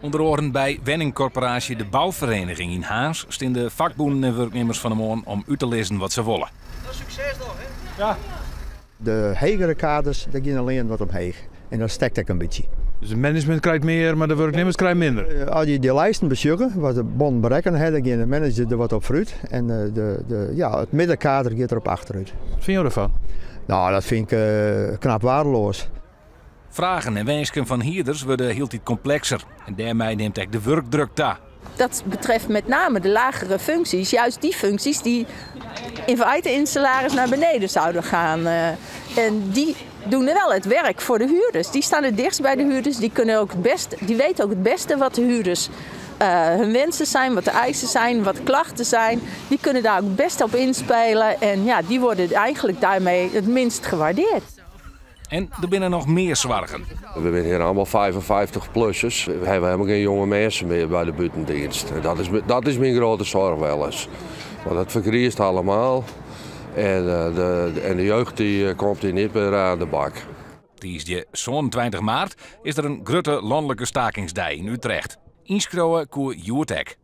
Under oaren by wenningkorporaasje De Bouwvereniging yn Harns stean de fakbûnen en wurknimmers fan 'e moarn om út te lizzen wat se wolle. De hegere kaders, dêr gean de leanen wat omheech en dat stekt ek in bytsje. Dus it management krijt mear, mar de wurknimmers krije minder? As je dy lijsten besjogge, wat de bonnen berekkene ha, dan gean de managers der wat op foarút en de, ja, it middenkader giet der op achterút. Wat fine jo derfan? No, dat fyn ik knap waardeloas. Fragen en winsken fan hierders wurde hieltyd komplekser en dêrmei nimt ek de wurkdruk ta. Dat betreft met name de lagere functies, juist die functies die in feite in salaris naar beneden zouden gaan. En die doen wel het werk voor de huurders. Die staan het dichtst bij de huurders, die, kunnen ook het best, die weten ook het beste wat de huurders hun wensen zijn, wat de eisen zijn, wat de klachten zijn. Die kunnen daar ook het best op inspelen en ja, die worden eigenlijk daarmee het minst gewaardeerd. En der binne noch mear soargen. We binne hjir allegear 55-plussers. We hawwe hielendal gjin jonge minsken mear by de bûtendienst. En dat is myn grutte soarch wolris. Want dat fergriist allegear. En de jeugd dy komt hjir net mear oan de bak. Tiisdei 27 maart is der in grutte lanlike stakingsdei yn Utrecht. Ynskriuwe koe hjoed ek.